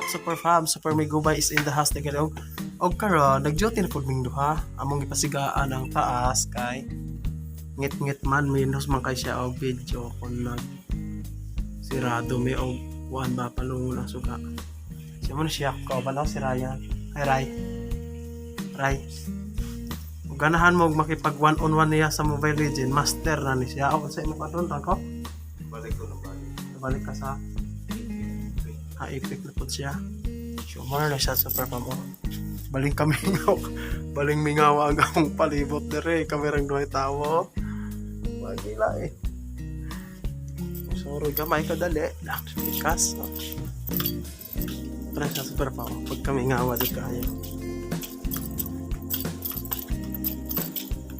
Back, super fam, super may gubay is in the house na og karon nag-duty na pud ming duha. Among gipasigaan ang taas kay ngit-ngit man, minus man kay siya og video kung nag sirado may og kuan ba, palungon ang suga. Siya mo na siya, kauban ako si Ryan. Hi, Ray. Ray. Kung ganahan mo og makipag one on one niya sa Mobile Legend, master na ni siya. O sa imo karon ko? Balik ko na balik. Balik ka sa ha, epic na po siya. So, mo na siya, super fam. Oh. Baling kami mingaw. Baling mingaw ang among palibot dire. Kami rang duhay tawo. Magila eh. Sorry, gamay ka dali. Lakas. Oh. Tara siya, super fam. Oh. Pag kami ngawa di kayo.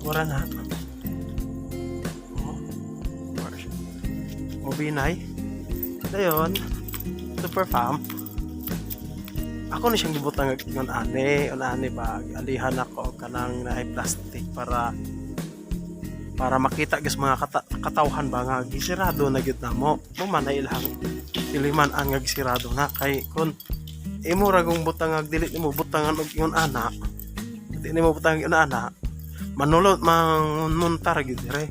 Wala na. Oh. Wala siya. Mobinay. Dayon, super fam. Ako ni siyang gibutang ingon ani, ani ba, alihan ako og kanang naay plastic para para makita gyud sa mga katawhan ba nga gisirado na gyud namo. Mo man na ilang iliman ang nga gisirado na kay kun imo ra kung butang ag dili nimo butangan og ingon ana, dili nimo butangan ingon ana, manulot mangunmuntar gyud dire.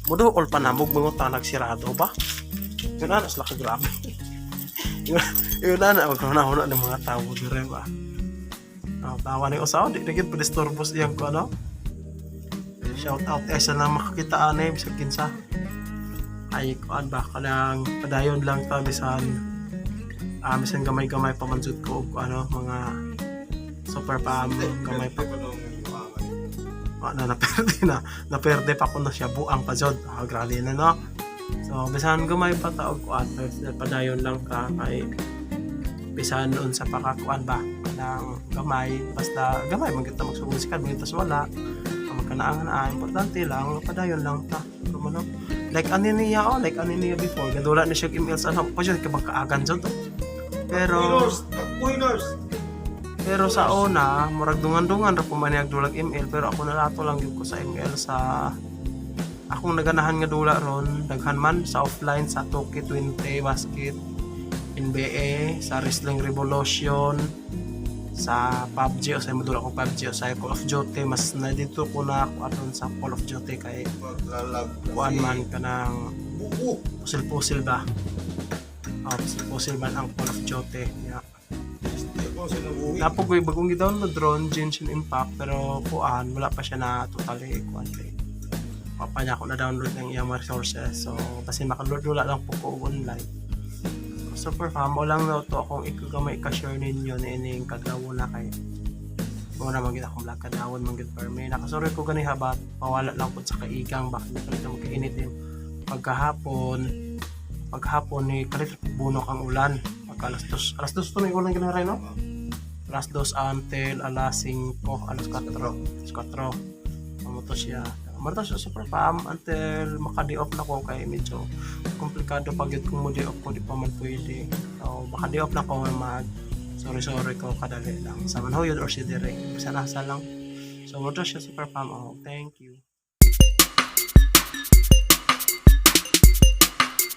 Muduol pa namog mga nagsirado ba? Yun ana sila kagrabe. Yun na, magkahuna-huna ng mga tao dire ba. Oh, tawa ni usaw, di na gyud padisturbos iyang ko ano. Shout out eh sa lang makakita ani bisag kinsa. Ay kuan ba, kanang padayon lang ta bisan bisan gamay-gamay pa man jud ko og ano mga super pa gamay pa. Na naperde na naperde pa ko na siya, buang pa jud. Ah, grabe na, no. So bisan gamay pa ta og kuan, padayon lang ka kay bisan unsa pa ka kuan ba kanang gamay, basta gamay man gyud ta magsugod sikat man gyud ta sa wala ang magkanaang na, importante lang padayon lang ta. Pero mo, no, like ani niya, oh, like ani niya before gadula ni siya email sa ano pa siya kay kaagan jud to. Pero Winners! Winners! Pero sa una, murag dungan-dungan ra po man niya dulag ML, pero ako nalato lang gyud ko sa ML. Sa akong naganahan nga dula ron, daghan man sa offline, sa 2K20 basket, NBA, sa Wrestling Revolution, sa PUBG o sa modula ko PUBG o sa Call of Duty. Mas na dito ko na aron sa Call of Duty kay Maglalag kasi. Kuan man kanang Buo! pusil-pusil ba, oh, pusil-pusil man ang Call of Duty, yeah. Hindi ako sinubuhi. Napogoy bagong gi-download ron Genshin Impact, pero kuan wala pa siya na totally kuan kay pa pa niya ako na download ng iyang mga resources. So basin makadula lang po ko og online. So, super fam, mo lang na to akong ikagamay ka-share ninyo ni ining kadlaw na kay mo na magyud akong vlog kadlawon man gyud permi. Nakasorry ko gani habat pawala lang pud sa kaigang bakit ni kalit magkainit din pagkahapon. Paghapon ni kalit bunok ang ulan pagka alas 2, alas 2 to na yung ulan gani, no, alas 2 until alas 5, alas 4, alas 4. Amo to siya. Amo to siya, super fam, until maka-day off na ko kay medyo komplikado pag yun kung mo day off ko, di pa man pwede. So maka-day off na ko, mag sorry sorry ko kadali lang sa Manhuyod or si Derek. Basta nasa lang. So mo to siya, super fam. Oh, thank you.